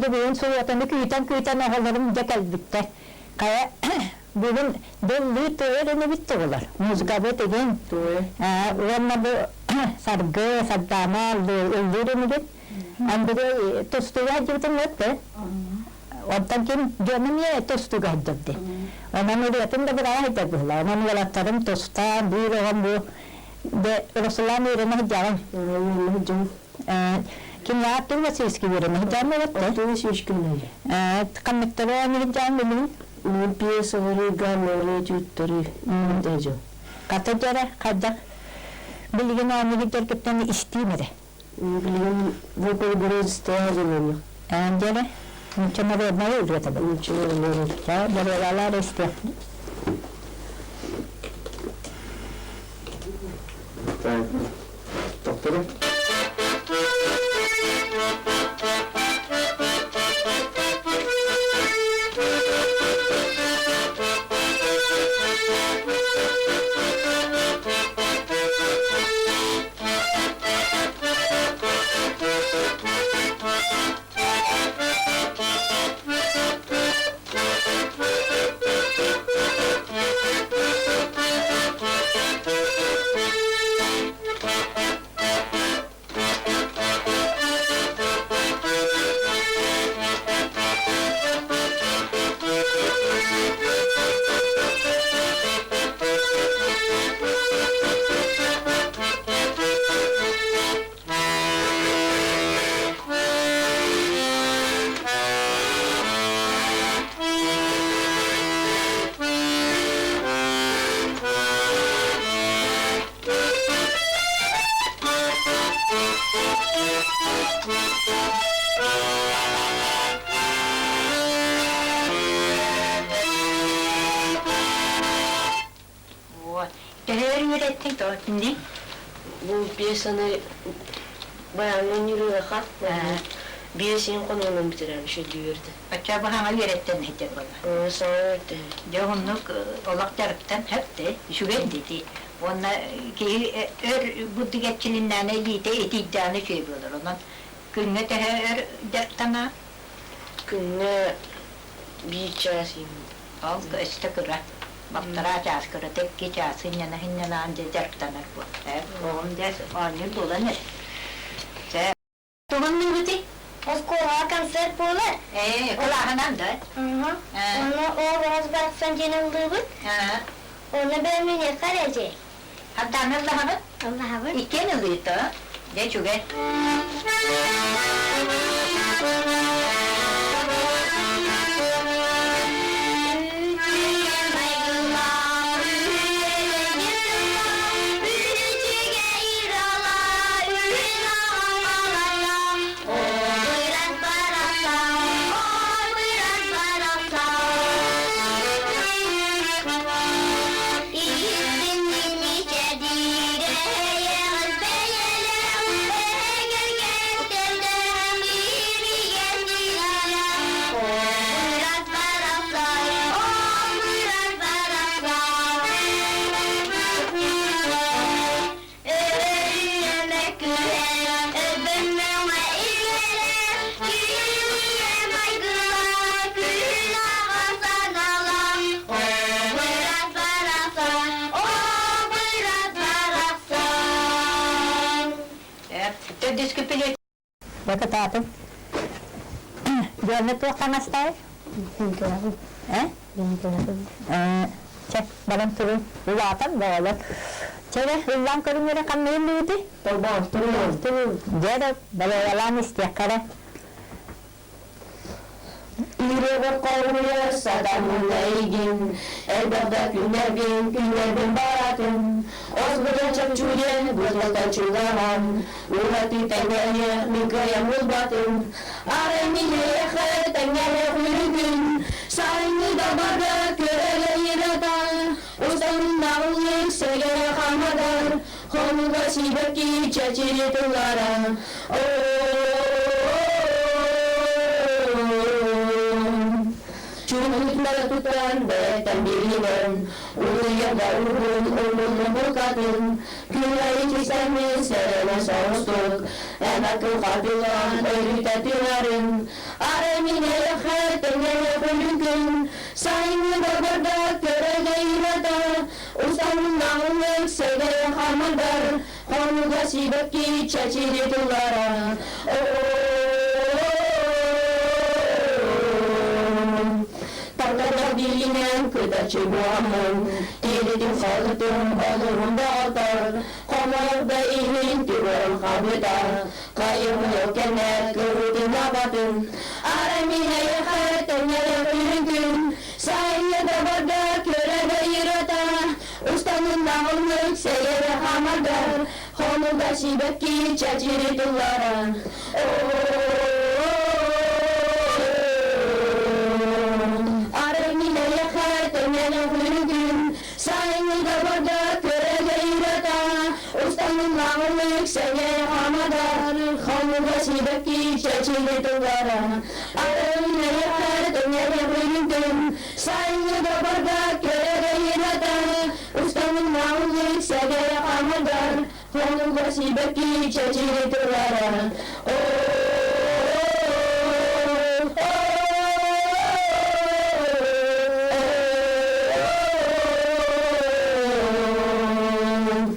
Бу бүгүн субуотаны күүтэн-күүтэн оҕолорум дьэ кэлбиттэр. Хайа, бүгүн дыллыы туойар инибит тугулар. Музыкабыт игин. Уонна бу Саргы, Сардаана ыллыыр инигит. Андрей тустууга сылдьыбытын өттө. Онтон ким дьону эмиэ тустууга сылдьыбыт. Онон ырыатын да быраҕа сылдьар быһыылаах. Онон уолаттарым тустаан, биир оҕом бу Руслан үөрэнэ сылдьаҕын. Ким Артур Васильевский үөрэнэ сылдьаҕын буолатта? Артур Васильевич кимнээҕий? Ханныктары оонньуу сылдьаҕын билигин? Мин пьесалары, гаммалары, этюдтары дьон. Хата дьэрэ, хайдах билигин оонньуу сылдьаргыттан истиим эрэ. Билигин вокал дьоннонно. Дьэрэ, нуучча народнай ырыата бу. Нуучча народнай. Боруобалаар истиэх. Тохтору. Вот. Төһөр үөрэттиҥ тоҕо Бу пьесаны баяҥҥа ньырыаха биэс иин хонугунан бүтэрээм үчүгэйдик Оччо баһаҥа үөрэттэн иһитэр буолла. Саҥа үөрэттэн. Дьэ оннук олох дьарыктан хөп үчүгэй дии. Уонна киһи өр бурдук эрчилиннэҕинэ илиитэ итийдэҕинэ үчүгэй буолар. Онон күҥҥэ төһө өр дьарыктана? Күҥҥэ биир чаас иин. Ол өстө кыра. Балтараа чаас кырата икки чаас сынньана-сынньанаан дьэ дьарыктанар буолла. Оҕом дьэ оонньуур буолан эрэр. Чэ, тугуннуубутий? Оскуолаҕа концерт буолар. Ээ, кылааһынан да? Онно ол оҕус барахсан диэн ыллыыбыт. Онно бэлэмнэниэххэ эрэ дьэ. Хантааны ыллаһабыт? Ыллаһабыт. Иккиэн ыллыыта. Дьэ, үчүгэй. Бакытаатын. Дьонно туох таҥастай? Э? Чэ, баран турун. Улаатан боолор. Чэ, ыллаан көрүҥ эрэ ханныгын дуути? Дьэ, балайалаан истиэххэ эрэ. Ирэҕэр хоруйар сатаммын эйигин, Элбэх да күннэрбин, күннэрбин баратын, Ос-быдан чопчуйан, быһылтан чугаһан, Уһаты тэҥнэһиэх мин кыайан булбатым. Арай миэхэ тэҥнэһиэх үрүгүн, Сайыҥҥы далбарга көрөлөйүрэтан, Устан наҕыллык сэгэрэ хамадар, Хонууга сибэкки чэчири тыллара. Чугуйдары тутан бэттэн билинэн, Улуйарга уһун умунну букатын, Күннэри кистэммин сэрэнэ соҕустук, Эмэккин хатылаан өрүтэ түһэрин. Арай мин эйэхэ тэҥнэһэ күн Сайыҥҥы далбарга көрөгөй ырата, Устаҥнаҕыҥ сэгэй хамардар, Хонууга сибэкки чэчири тыллара. Тартарга биинэн кытаччы буоламмын, Тиритин халытын олуһун доҕоттор, Хомойор да иһин түгэрин хабыта, Хайымыйыл кэнэ кырыытын абатын, Арай мин эйэхэ тэҥнэһэ күн Сайыҥҥы далбарга көрөгөй ырата, Устаныннаҕыннык сэйэрэ хамардар, Хонууга сибэкки чэчири тыллара. Арай мин эйэхэ тэҥнэһэ күн Сайыҥҥы далбарга көрөгөй ырата, Устаныннаҕыннык сэйэрэ хамардар, Хонууга сибэкки чэчири тыллара. Арай мин эйэхэ тэҥнэһэ күн Сайыҥҥы далбарга көрөгөй ырата, Устаныннаҕыннык сэйэрэ хамардар, Хонууга сибэкки чэчири тыллара.